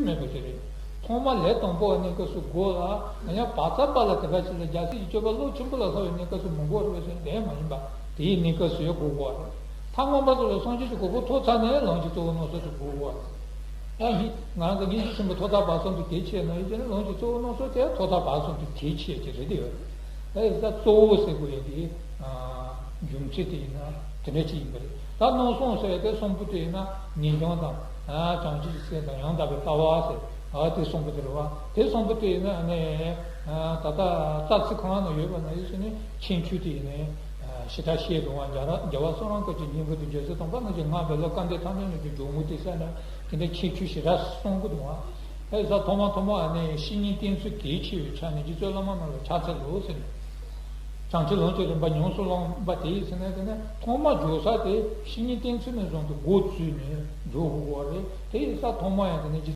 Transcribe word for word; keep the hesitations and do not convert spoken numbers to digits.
མེད་པ་ཞིག་རེད། ཐོག་མ་ལས་དང་པོ་གནས་སྐབས་སུ་དགོས་ལ། ཡང་བག་ཚ་བ་ལ་དེ་ག་ཅིག་ལ་རྒྱལ་སྲས་ཀྱི་སྤྱོད་པ་བློ་ཆེན་པོ་ལ་སོགས་པའི་གནས་སྐབས་སུ་མི་དགོས་རེད་ཟེར་ན་དེ་མ་ཡིན་པ། དེའི་གནས་སྐབས་སུ་ཡང་དགོས་དགོས་རེད། མཐའ་མངོན་པ་སོགས་ལ་སངས་རྒྱས་ཀྱི་གོ་འཕང་ཐོབ་ཚར་ནས་ལམ་གྱི་གཙོ་བོ་རྣམ་གསུམ་དེ་དགོས་དགོས་རེད། ད་ཡིན་ང་རང་ཚོ་སྙིང་རྗེ་ཆེན་པོ་ཐོག་མཐའ་བར་གསུམ་དུ་གལ་ཆེ་ན་ཡིན་ཟེར་ན་ལམ་གྱི་གཙོ་བོ་རྣམ་གསུམ་དེ་ཐོག་མཐའ་བར་གསུམ་དུ་གལ་ཆེ་ཅིག་རེད་དེ་ཡོད་རེད། ད་ཡིན་ཙང་གཙོ་བོ་ཟེར་དགོས་ཡ་དེ། རྒྱུ་མཚན་དེ་ཡིན་ན་དེ་འདྲ་ཅིག་ཡིན་པ་རེད། ད་རྣམ་གསུམ་ཟེར་ཡ་དེ་གསུམ་པོ་དེ་ཡིན་ན་ངེས་འབྱུང་དང་། བྱང་ཆུབ་ཀྱི་སེམས་དང་ཡང་དག་པའི་ལྟ་བ་ཟེར། ཨ་དེ་གསུམ་པོ་དེ་རེད་བ། དེ་གསུམ་པོ་དེ་ཡིན་ན་ནི། ད་ལྟ་རྩ་ཚིག་གང་ན་ཡོད་པ་ན་ཡོད་ཟེར་ནས་ཁྱད་ཆོས་དེ་ཡིན་ནས། ཞེ་དྲག་ཤེས་དགོས་པ། རྒྱལ་ར་རྒྱལ་བ་གསུམ་རབ་བསྐལ་གྱི་སྙིང་པོ་དེ་རྒྱལ་སྲས་དམ་པ་རྣམས་ཀྱིས་བསྔགས་པའི་བློ་སྐལ་ལྡན་ཐམས་ཅད་རྣམས་ཀྱི་ཇོ་མོ་དེ་ཟེར་ན་དེ་འདྲའི་ཁྱད་ཆོས་ཞེ་དྲག་གསུང་གི་འདུག་བ། ཨེ་ས་ཐོག་མ་ཐོག་མ་ཨ་ནི་བཤེས་གཉེན་བསྟེན་ཚུལ་གལ་ཆེ་བའི་ཆ་ནས་རྗེ་བཙུན་བླ་མ་རྣམས་ལ་ཕྱག་འཚལ་ལོ་ཟེར་ནས། བྱང་ཆུབ་ལམ་གྱི་རིམ་པ་ཉམས་སུ་བླངས་པ་དེ་ཡིན་ཟེར་ན་དེ་ནི་ཐོག་མ་འཇུག་ས་དེ་བཤེས་གཉེན་བསྟེན་ཚུལ་ནས་བཟུང་སྟེ་འགོ་བཙུགས་ནས་འཇུག་དགོས་པ་རེད། དེ་ཡིན་ཙང་ཐོག་མ་ཡང་དེ་ནི་རྗེ་